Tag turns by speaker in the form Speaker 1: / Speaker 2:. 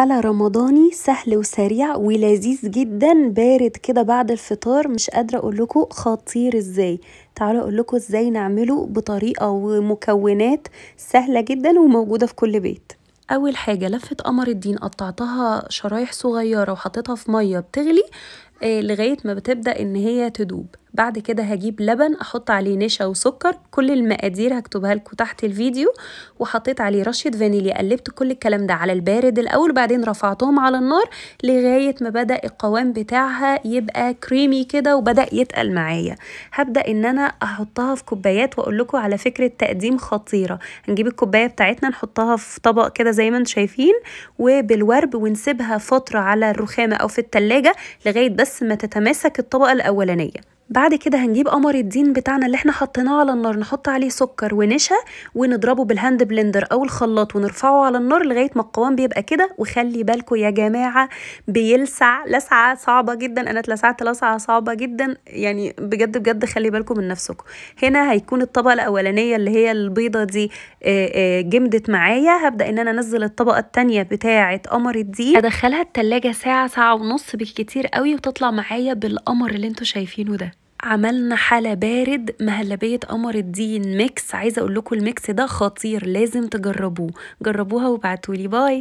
Speaker 1: حلا رمضاني سهل وسريع ولذيذ جدا، بارد كده بعد الفطار، مش قادرة اقول لكم خطير ازاي. تعالوا اقول لكم ازاي نعمله بطريقة ومكونات سهلة جدا وموجودة في كل بيت. اول حاجة لفة قمر الدين قطعتها شرايح صغيرة وحطيتها في مية بتغلي لغاية ما بتبدأ ان هي تدوب. بعد كده هجيب لبن احط عليه نشا وسكر، كل المقادير هكتبها لكم تحت الفيديو، وحطيت عليه رشة فانيليا. قلبت كل الكلام ده على البارد الاول، وبعدين رفعتهم على النار لغاية ما بدأ القوام بتاعها يبقى كريمي كده وبدأ يتقل معايا. هبدأ ان انا احطها في كوبايات، واقول لكم على فكرة تقديم خطيرة. هنجيب الكوباية بتاعتنا نحطها في طبق كده زي ما انتم شايفين وبالورب، ونسيبها فترة على الرخامة او في التلاجة لغاية بس ما تتماسك الطبقة الاولانية. بعد كده هنجيب قمر الدين بتاعنا اللي احنا حطيناه على النار، نحط عليه سكر ونشا ونضربه بال hand blender او الخلاط ونرفعه على النار لغاية ما القوام بيبقى كده. وخلي بالكم يا جماعة بيلسع لسعه صعبة جدا، انا اتلسعت لسعه صعبة جدا، يعني بجد بجد خلي بالكم من نفسكم. هنا هيكون الطبقة الاولانية اللي هي البيضة دي جمدت معايا. هبدا ان انا انزل الطبقة الثانية بتاعه قمر الدين، ادخلها التلاجة ساعة ساعة ونص بالكتير قوي، وتطلع معايا بالقمر اللي انتوا شايفينه ده. عملنا حلا بارد مهلبية قمر الدين mix، عايزة اقول لكم ال mix ده خطير، لازم تجربوه. جربوها وابعتولي. bye.